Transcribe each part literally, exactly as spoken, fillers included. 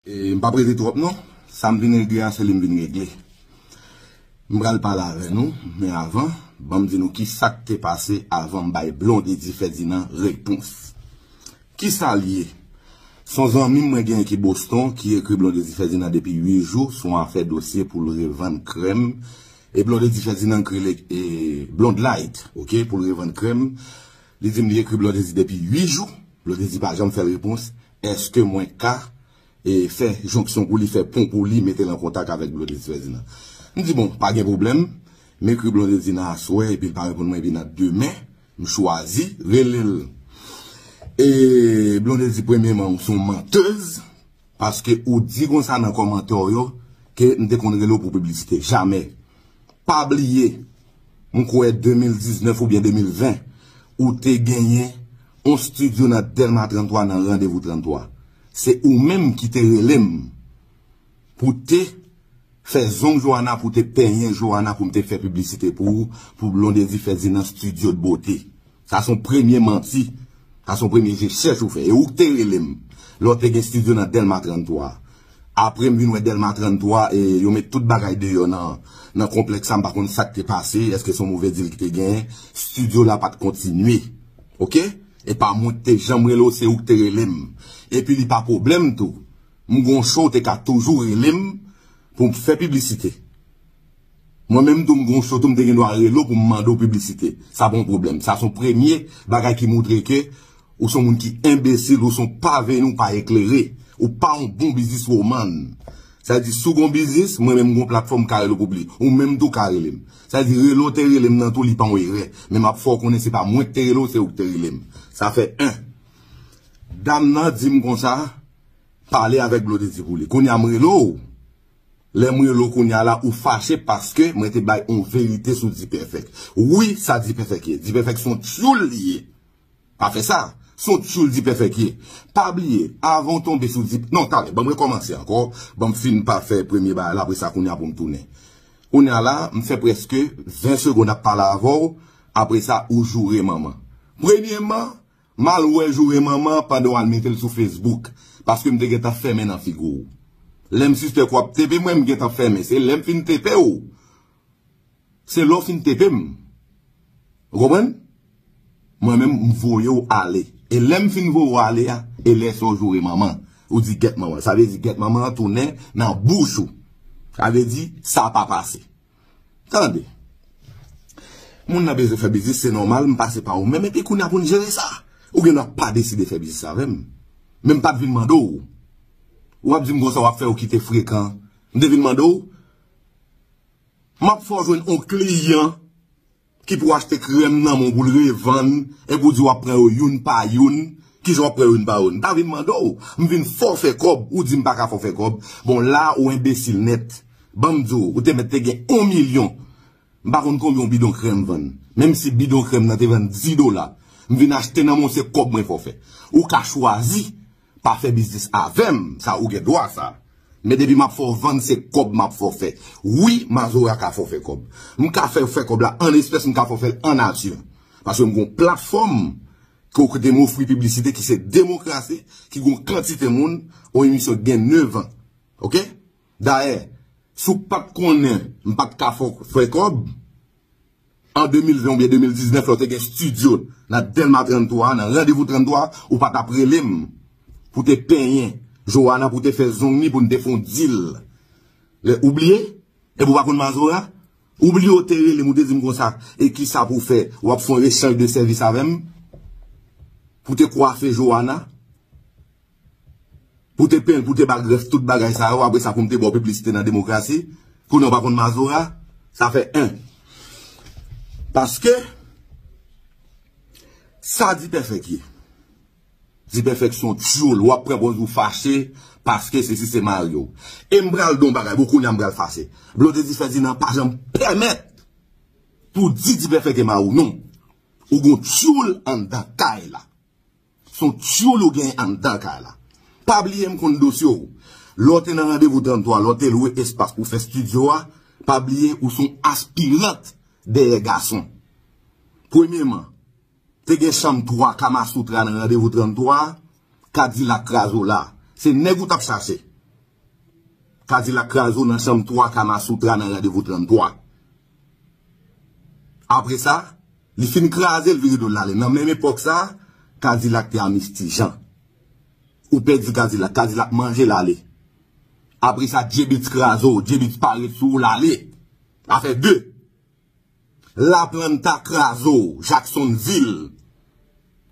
E, m p ap rete twòp non. Sa m vin regle a, se li m vin regle. M pral pale avè nou, men avan, ban m di nou ki sa k te pase avan m bay Blondedy Ferdinand repons. Ki sa l ye? Se yon zanmi m mwen genyen ki Boston, ki ekri Blondedy Ferdinand depi uit jou sou yon afè dosye pou l revann krèm. E Blondedy Ferdinand kreye, e, Blonde Light, ok, pou l revann krèm. Li di m li ekri Blondedy depi uit jou. Blondedy pa janm fè l repons. Èske mwen ka e fè jonksyon pou li, fè pon pou li, mete l an kontak avèk Blondedy Ferdinand? M di, bon, pa gen pwoblèm. M ekri Blondedy nan aswè, epi l pa reponn mwen, epi nan demen, m chwazi rele l. E Blondedy, premyeman, ou se yon mantèz, paske ou di konsa nan kòmantè w yo ke m te konn rele w pou piblisite. Jamè. Pa bliye, m kwè de mil diznèf oubyen de mil ven, ou te genyen yon estidyo nan Dèlma trannntwa, nan Randevou trannntwa. Se ou menm ki te rele m pou te fè zong Joana, pou te penyen Joana, pou m te fè piblisite pou ou, pou Blondedy Ferdinand Studio de Beauté. Sa se yon premye manti. Sa se yon premye je chèch ou fè. E ou k te rele m lè w te gen estidyo nan Dèlma trannntwa. Apre m vin wè Dèlma trannntwa, e yo met tout bagay deyò nan, nan konplèks sa, m pa konn sa k te pase, èske se yon move dil ki te genyen, estidyo la pa t kontinye. Ok? E pa mwen k te janm rele w, se ou k te rele m. Epi li pa pwoblèm tou. M gon cho, w te ka toujou rele m pou m fè piblisite. Mwen menm tou m gon cho tou, m te gen dwa rele w pou m mande w piblisite. Sa pa yon pwoblèm. Sa se yon premye bagay ki montre ke ou se yon moun ki enbesil, ou se yon pa veni, ou pa eklere. Ou pa yon bon bizniswoman. Sa vle di, si w gon biznis, mwen menm m gon platfòm m ka rele w pou li. Ou menm tou ka rele m. Sa vle di, rele w te rele m nan tou, li pa yon erè. Men m ap fè w konnen se pa mwen k te rele w, se ou k te rele m. Sa fè en. Dam nan di m konsa, pale avèk Blondedy pou li. Kounye a m rele w. Lè m rele w kounye a la, ou fache paske mwen te bay yon verite sou Dipèfèk. Wi, sa Dipèfèk ye. Dipèfèk se yon tyoul li ye. Pa fè sa. Se yon tyoul Dipèfèk ye. Pa bliye, avan w tonbe sou Dip-, non, talè, ban m rekòmanse ankò. Ban m fin pa fè premye bagay la, apre sa, kounye a pou m tounen. Kounye a la, m fè prèske ven segonn ap pale avè w, apre sa, ou joure manman. Premyeman, m al wè joure manman pandan w al mete l sou Facebook, paske m te gentan fèmen nan figi w. Lè m sispèk w ap tepe mwen, m gentan fèmen. Se lè m fin tepe w. Se lè w fin tepe m. Ou konprann? Mwen menm, m voye w ale. E lè m fin voye w ale a, e lè sa w joure manman. Ou di gèt manman. Sa vle di gèt manman an tounen nan bouch ou. Sa vle di sa pa pase. Tande. Moun nan bezwen fè biznis, se nòmal, m pase pa ou menm, epi kounye a pou n jere sa. Ou gen dwa pa deside fè biznis avè m. Men m pa t vin mande w. W ap di m konsa, w ap fè w kite frekan. M te vin mande w. M ap fè w jwenn yon kliyan ki pou achte krèm nan men w pou l revann, epi w di w ap pran yo youn pa youn. Kijan w ap pran yo youn pa youn? M ta vin mande w. M vin fè w fè kòb, ou di m pa ka fè w fè kòb. Bon, la ou enbesil nèt. Ban m di w, ou te mèt te gen yon milyon. M pa konn konbyen yon bidon krèm vann. Menm si bidon krèm nan te vann dis dola, m vin achte nan men w, se kòb mwen fè w fè. Ou ka chwazi pa fè biznis avè m, sa ou gen dwa sa. Men depi m ap fè w vann, se kòb m ap fè w fè. Wi, Mazora ka fè w fè kòb. M ka fè w fè kòb la an espès, m ka fè w fè l an nati. Paske m gon platfòm ke w kote m ofri piblisite ki se Demokrasi, ki gon kantite moun, yon emisyon ki gen nèf an. Ok? Dayè, si w pa t konnen m pa t ka fè w fè kòb, an de mil ven oubyen de mil diznèf, lè w te gen estidyo nan Dèlma trannntwa, nan Randevou trannntwa, ou pa t ap rele m pou te penyen Joana, pou te fè zong li, pou n te fè yon dil. Lè, ou bliye? Epi w pa konn Mazora? Ou bliye w te rele m, ou te di m konsa, e kisa pou w fè? W ap fè yon echanj de sèvis avè m? Pou te kwafe Joana? Pou te penyen l, pou te ba grèf, tout bagay sa yo, apre sa pou m te ba w piblisite nan Demokrasi? Kounye a w pa konn Mazora? Sa fè en. Paske, sa Dipèfèk ye. Dipèfèk se yon tyoul, w ap pran pòz ou fache, paske se si se mari w. E m pral di w yon bagay, bon, kounye a m pral fache. Blondedy Ferdinand pa janm pèmèt pou di Dipèfèk e mari w, non. Ou gon tyoul anndan kay la. Se yon tyoul ou genyen anndan kay la. Pa bliye m konn dosye w. Lè w te nan Randevou trannntwa, lè w te lwe espas pou fè estidyo a, pa bliye ou se yon aspirant dèyè gason. Premyeman, te gen chanm twa Kamasoutra nan Randevou trannntwa, Kadilak Krazola. Se nèg ou t ap chache. Kadilak kraze w nan chanm twa Kamasoutra nan randevou tranntwa. Apre sa, li fin kraze, l vire do l ale. Nan menm epòk sa, Kadilak te a Misti Jan. Ou pèdi Kadilak, Kadilak manje l ale. Apre sa, J-Beatz kraze w, J-Beatz parèt sou ou, l ale. Sa fè de. Laplanta kraze w, Jacksonville.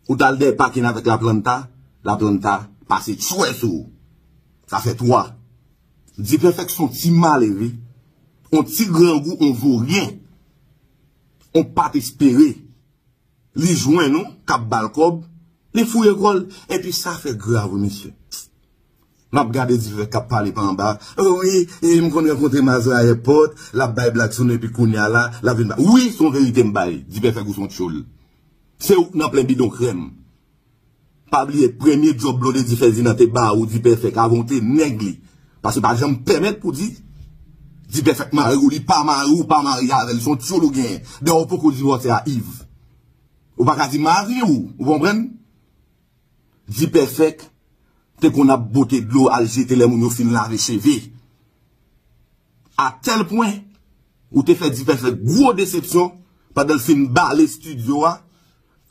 Ou t al dèyè pakin avèk Laplanta, Laplanta pase tchwè sou ou. Sa fè twa. Dipèfèk se yon ti male, wi. Yon ti grangou, yon voryen. Yon pa t espere. Li jwenn ou, k ap ba l kòb, li fouye kò l, epi sa fè grav, wi, mesye. M ap gade Dipèfèk k ap pale pa anba. O wi, e m konn rankontre Mazora ayèpòt, l ap bay blag sou nou, epi kounye a la, l ap vin ba. Wi, se yon verite m bay. Dipèfèk ou se yon tchoul. Se ou k nan plen bidon krèm. Pa bliye, premye djòb Blondedy Ferdinand te ba ou, Dipèfèk, avan w te nèg li. Paske pa janm pèmèt pou di, Dipèfèk mare w, li pa mare w, pa marye avè l, se yon tchoul ou genyen. Dayè, ou poko divòse a Yves. Ou pa ka di mari w, ou konprann? Dipèfèk te konn ap bote dlo al jete lè moun yo fin lave cheve. A tèl pwen, ou te fè Dipèfèk gwo desepsyon pandan l fin bale estidyo a,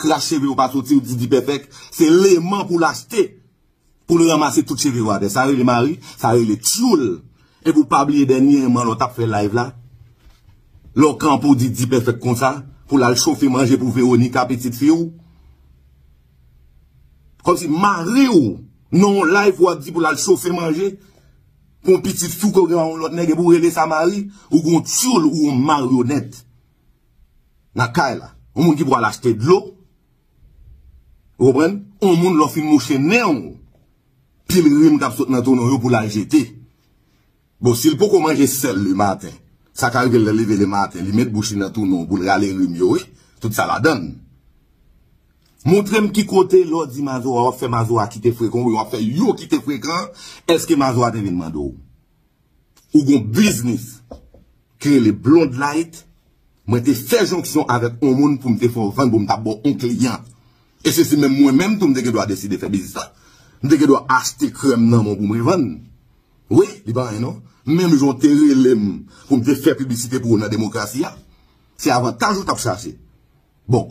kras cheve yo pa soti, ou di Dipèfèk, se leman pou l achte, pou l ranmase tout cheve yo atè. Sa rele mari, sa rele tchoul. Epi w pa bliye dènyèman lè w t ap fè live la, lè w kanpe w di Dipèfèk konsa, pou l al chofe manje pou Veronica, pitit fi w. Kòmsi mari w, nan yon live w ap di pou l al chofe manje, pou yon pitit fi w ke w gen yon lòt nèg, epi w rele sa mari, ou gon tchoul, ou yon maryonèt. Nan kay la, yon moun ki pral achte dlo, ou konprann? Yon moun lè w fin mouche nen w, pil rim k ap sot nan tounen w yo pou l al jete. Bon, si l poko manje sèl le maten, sa ka rive l lè l leve le maten, li met bouch li nan tounen w pou l rale rim yo, wi. Tout sa ladan l. Montre m ki kote lè w di Mazora, w ap fè Mazora kite frekan, oubyen w ap fè yo kite frekan, èske Mazora te vin mande w? Ou gon biznis ki rele Blonde Light, mwen te fè jonksyon avèk yon moun pou m te fè w vann, pou m ta ba w yon kliyan. E se si menm mwen menm tou m te gen dwa deside fè biznis la. M te gen dwa achte krèm nan men w pou m revann. Wi, li pa anyen non. Menm jan w te rele m pou m te fè piblisite pou ou nan demokrasi a. Se avantaj ou t ap chache. Bon,